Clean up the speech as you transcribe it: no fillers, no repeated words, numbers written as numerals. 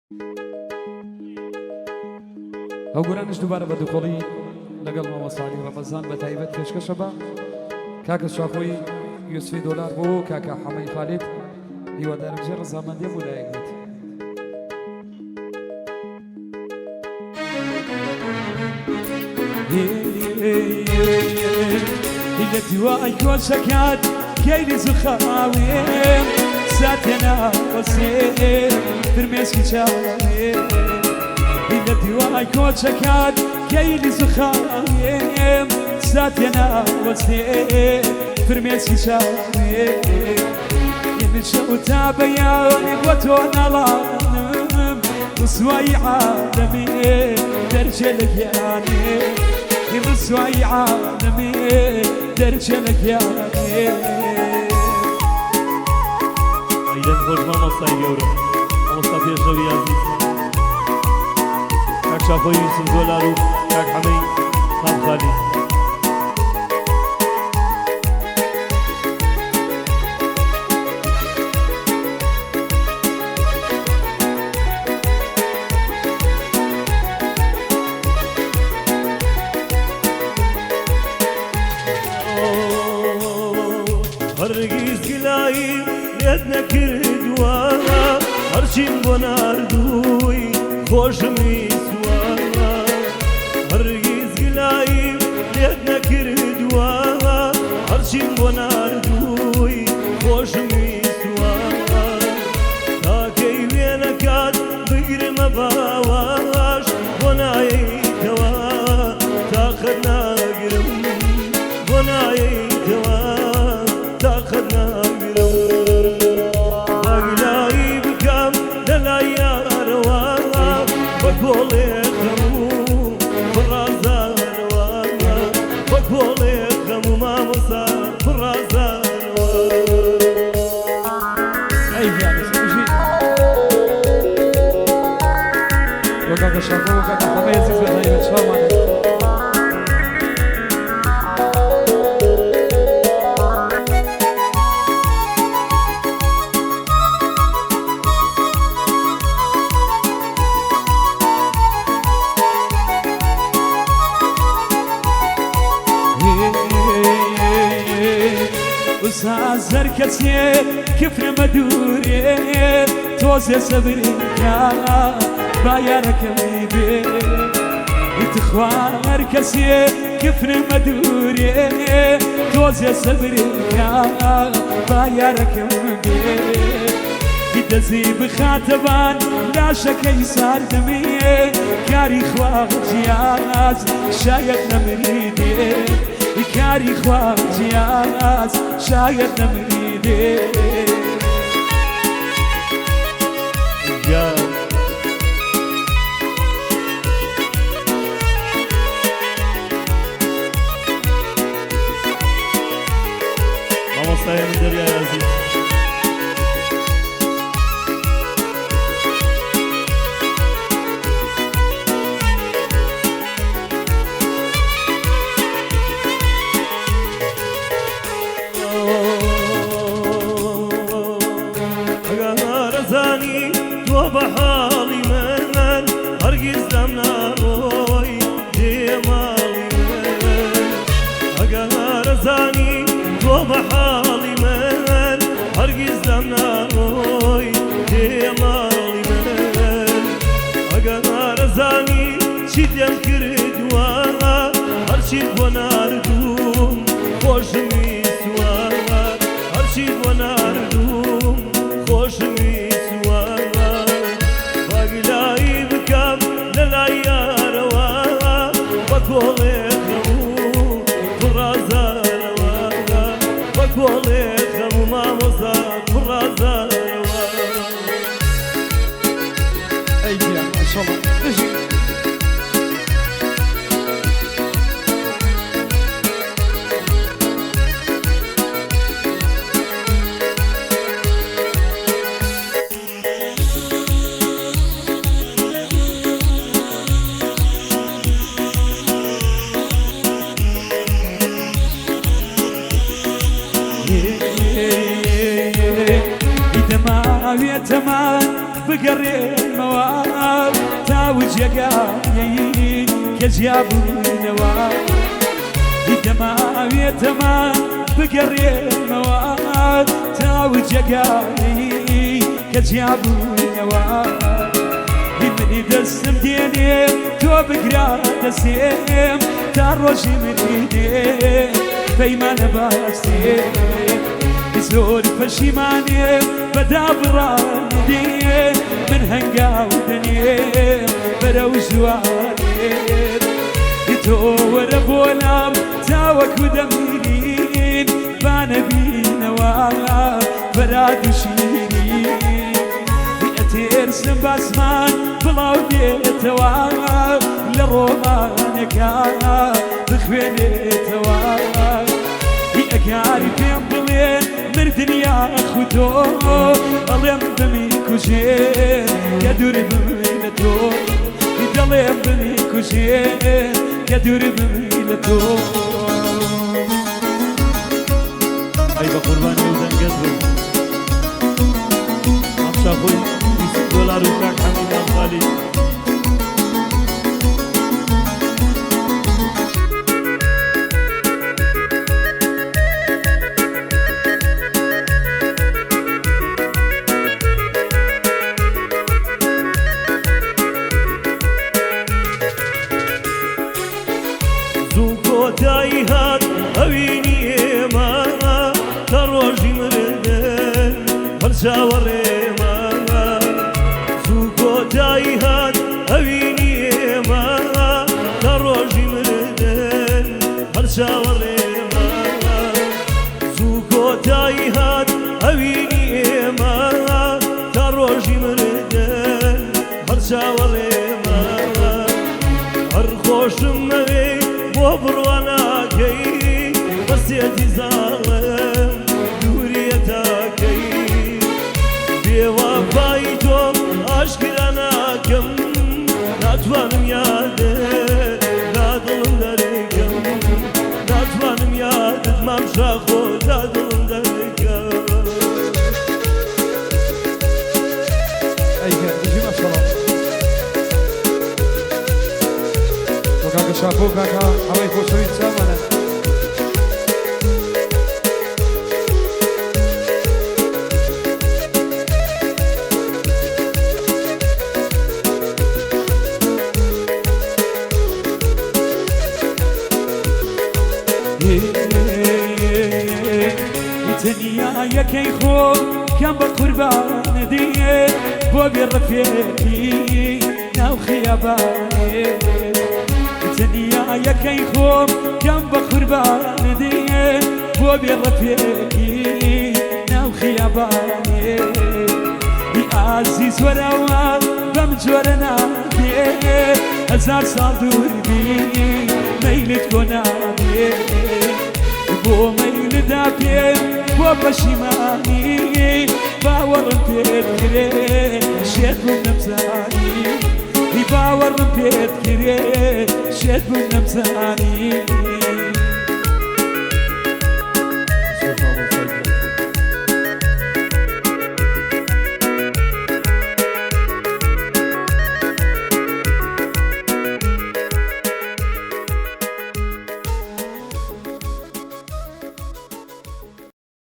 ئەو گۆرانیش دووبارە بە دووقۆڵی لەگەڵ مامۆستا عەلی ڕەمەزان بە تایبەت پێشکەشە بە کاکە شاخۆی یوسفی دۆلار بۆ کاکە حەمەی خالید هیوادارم جێ ڕەزامەندی بۆ لایەک بێت. لە دوای کۆچەکات کەیلی زوخاوێم ساتێ ناوەسێ فرمێسکی چاوێ لە دوای کۆچەکات کەیلی زوخاوێم ساتێ ناوەسێ فرمێسکی چاوێ شەو تا بەیانی بۆ تۆ ناڵانم ڕسوایی عالەمێ دەرچێ لە گیانێ ڕسوایی عالەمێ دەرچێ لە گیانێ. ئەی دەست خۆش مامۆستای گەورە مامۆستا پێشڕەوی ئازیز کاک شاخۆی یوسف دۆلار و کاک حەمەی خان خالید. هەرگیز گلاییم لێت نەکردووە هەرچیم بۆ ناردووی خۆشم ویستووە هەرگیز گلاییم لێت نەکردووە هەرچیم بۆ ناردووی خۆشم ویستووە تاکەی وێنەکات بگرمە باوەش بۆ نایەیتەوە تاقەت ناگرم بۆ نایەیتەوە تاقەت ناگرم باگلایی بکەم لەلای یارەوە بە کۆڵێ خەم و بڕازانەوە بە کۆڵێ خەم و مامۆستا بڕازانەوە. ئەی گیانە بژی بۆ کاکە شاکۆ بۆ کاکە حەمەی ئەزیز بە تایبەت چاومان. وسا زەرکەسێ کفرمە دوورێ تۆزێ سەبرکە با یارەکەی بێ تخوا هەر کەسێ کفرمە دوورێ تۆزێ سەبرکە با یارەکەم بێ دەزی بخاتەبان لاشەکەی ساردەمێ کاری خوا جیاز شایەت نەمریدێ کاری خوا جیاز شایەت نەمریدێ. گیان مامۆستای من دەریای ئازیز. ئەگەر تۆ بە حاڵی من هەرگیز لەم ناڕۆی دێ ماڵی من ئەگەر زانی تۆ بە حاڵی من هەرگیز لەم ناڕۆی دێ ماڵی من ئەگەر زانی چیت لێم کردووە هەرچیت بۆ ناردووم خۆشم ویستووە هەرچیت بۆ ناردووم خۆشم ویستووە باگلایی بکەم لەلای یارەوە بە کۆڵێ خەم و پڕازانەوە بە کۆڵێ خەم و مامۆستا پڕازانەوە. ئەی گیان ماشەڵڵا بژی. دەماوێتەمان بگەڕێنمەوە جێگایەی کە جیابووینەوە دەماوێتەما بگەڕێمەوە تاو جێگایەی کە جیابووینەوە منی دەستم دێنێ تۆ بگرا دەسێم تا ڕۆژی منی دێ پەیمانە باسێ زۆر پەشیمانێ بەدابڕانی دێ من هەنگاو دەنێ بەرەو ژوانێ تۆ وەرە بۆ لام تاوەکو دەمیرین با نەبینەوە فەراد و شیرین ئەتێرسم باسمان بڵاو بێتەوە لە ڕۆمانەکە بخوێنێتەوە ئەگاری پێم بڵێ مردن یاخود تۆ ئەڵێم بمی کوژێ کە دوور بمی لە تۆ دەڵێم بمی کوژێ کە دوور بمی لە تۆ. ئەی بە قوربانی و دەنگەت بم مام شاخۆی 20 دۆلار و کاک حەمید ئەنفالی. زوو کۆتایی هات ئەوینی ئێمە تا ڕۆژی مردن هەر چاوەڕێمە. زوو کۆتایی هات ئەوینی ئێمە تا ڕۆژی مردن هەر چاوەڕێمە. زوو کۆتایی هات ئەوینی ئێمە تا ڕۆژی مردن هەر چاوەڕێمە. هەر خۆشم مەوێ بۆ بڕواناکەی بەسێتی زاڵم دووریە تاکەی بێوەفای تۆم ئاشکرا ناکەم ناتوانم یادت لا دڵم دەرکەم ناتوانم یادت مام شاخۆ لا دڵم دەرکەم. ئەی گەر بژی ماشەڵڵا بۆ کاکە شاخۆ و کاکە ئەوەی خۆشەویست چاوانە. تەنیا یەکەی خۆ کەم بە قوربان دێ بۆ بێڕفێکی ناو خیابانێ تەنیا یەکەی خۆم کەم بە قوربان دێ بۆ بێڕفێکی ناو خیابانێ ئازیز وەرەوە بەم جۆرە نابێ هەزار ساڵ دوور بی مەیلت کۆ نابێ بۆ مەیلدا پێم بۆ پەشیمانی باوەڕم پێت کرێ شێت بووم نەمزانی باوەڕم پێت کرێ شێت بووم نەمزانی.